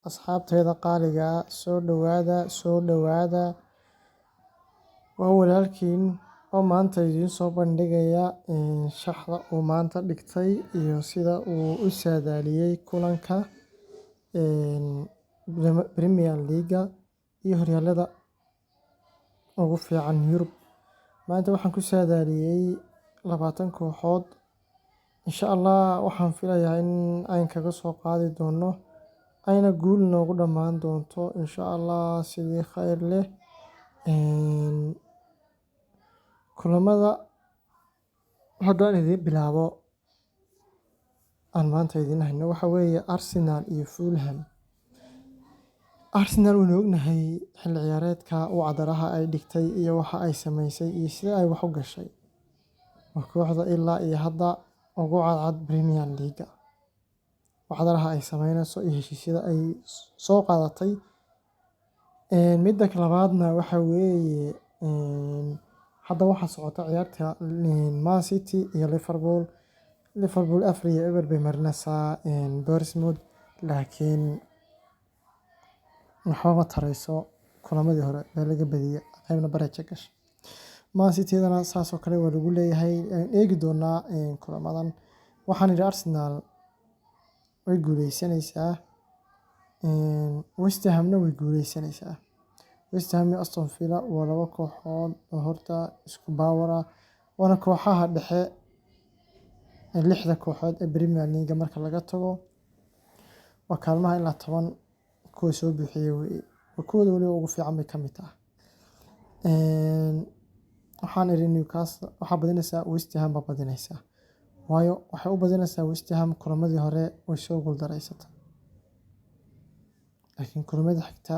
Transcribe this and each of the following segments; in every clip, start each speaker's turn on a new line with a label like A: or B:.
A: Asxaabtayda qaaliga ah, soo dhowaada, soo dhowaada. Waa walaalkiin oo maanta idiin soo bandhigaya shaxda uu maanta dhigtay iyo sida uu u saadaaliyay kulanka Premier League iyo horyaalada ugu fiican Yurub. Maanta waxaan ku saadaaliyay 20 kooxood. Insha Allah waxaan filayaa in aan kaga soo qaadi doono, ayna guul noogu dhammaan doonto insha Allah sidii khayr leh. Kulamada haddaan idiin bilaabo aan maanta idiin hayno waxa weeye Arsenal iyo Fulham. Arsenal waynu ognahay xilli ciyaareedka uu cadaraha ay dhigtay iyo waxa ay samaysay iyo sida ay wax u gashay. Waa kooxda ilaa iyo hadda ugu cadcad Premier League. Wacdaraha ay sameynayso iyo heshiisyada ay soo qaadatay. Midda labaadna waxa weeye, hadda waxaa socota ciyaarta Man City iyo Liverpool. Liverpool 4-0 bay marinaysaa Bournemouth, laakiin waxba ma tarayso, kulamadii hore baa laga badiyay, qaybna bareja gashay. Man City-dana saas oo kale waa lagu leeyahay. Eegi doonaa kulamadan. Waxaan idhi Arsenal way guuleysanaysaa, West Ham-na way guuleysanaysaa. West Ham iyo Aston Villa waa laba kooxood oo horta isku power ah, waana kooxaha dhexe ee lixda kooxood ee Premier League marka laga tago. Waa kaalmaha ilaa 10 kuwa soo buuxiyay weeye. Waa kuwooda waliba ugu fiican bay ka mid tahay. Waxaan idhi Newcastle waxaa badinaysaa, West Ham baa badinaysaa. Waayo, waxay u badinaysaa West Ham kulamadii hore way soo guuldareysatay. Laakiin kulamada xigta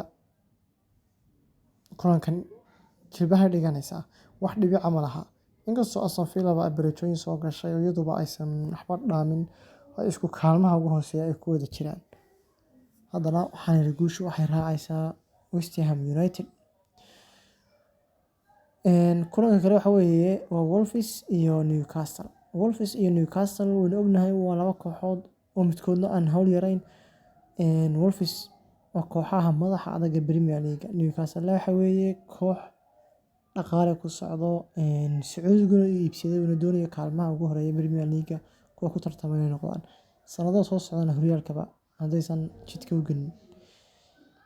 A: kulankan jilbaha dhiganaysaa, wax dhibica ma laha. Inkastoo Aston Villa ba ay bareejooyin soo gashay oo iyaduba aysan waxba dhaamin, ay isku kaalmaha ugu hooseeya ay ku wada jiraan. Haddana waxaan idhi guushu waxay raacaysaa West Ham United. Kulanka kale waxa weeye waa Wolves iyo Newcastle. Wolves iyo Newcastle waynu ognahay, waa laba kooxood oo midkoodna aan hawl yarayn. Wolves waa kooxaha madaxa adag ee Premier League. Newcastle waxa weeye koox dhaqaale ku socdo, Sacuudiguna uu iibsaday, uuna doonayo kaalmaha ugu horeeya Premier League kuwa ku tartama inay noqdaan. Sanadaha soo socdana horyaalkaba haddaysan jidka u gelin.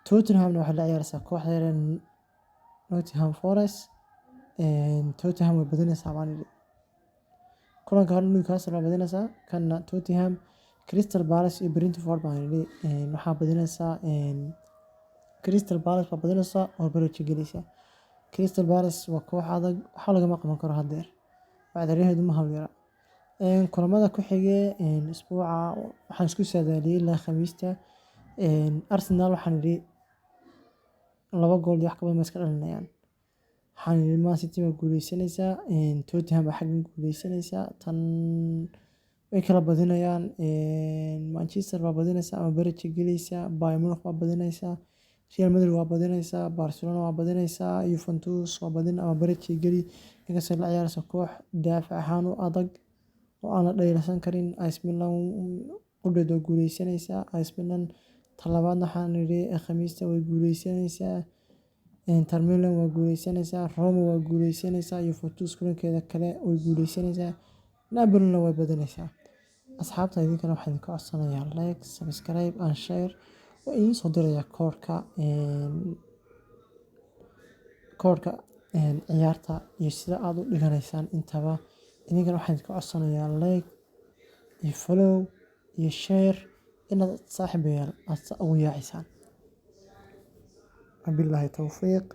A: Tottenhamna waxay la ciyaaraysaa kooxda yar ee Nottingham Forest. Tottenham way badinaysaa baan idhi. Kulanka hore Newcastle waa badinaysaa, kanna Tottenham. Crystal Palace iyo Brentford baan idhi waxaa badinaysaa Crystal Palace baa badinaysaa oo bareejo gelaysaa. Crystal Palace waa koox adag, waxba lagama qaban karo haddeer. Wacdaraheedu ma hawl yara. Kulamada ku xigay isbuuca waxaan isku saadaaliyay ilaa Khamiista. Arsenal waxaan idhi 2 gool iyo wax ka badan ma iska dhalinayaan. Waxaan idhi Man City waa guuleysanaysaa, Tottenham baa xaggan guuleysanaysaa, tan way kala badinayaan. Manchester baa badinaysaa ama barejo gelaysaa, Bayern Munich baa badinaysaa, Real Madrid waa badinaysaa, Barcelona waa badinaysaa, Juventus waa badin ama barejo geli, inkastoo la ciyaarayso koox daafac ahaan u adag oo aan la dhayalsan karin. AC Milan qudheed waa guuleysanaysaa. AC Milan talabaadna waxaan idhi Khamiista way guuleysanaysaa. Inter Milan waa guuleysanaysaa, Roma waa guuleysanaysaa, Juventus kulankeeda kale way guuleysanaysaa, Napoli-na way badinaysaa. Asxaabta, idinkana waxaan idinka codsanayaa like, subscribe and share. Waa idiin soo dirayaa koodhka ciyaarta iyo sida aad u dhiganaysaan intaba. Idinkana waxaan idinka codsanayaa like iyo follow iyo share inaad saaxiibayaal aad ugu yaacisaan. Wabillahi tawfiiq.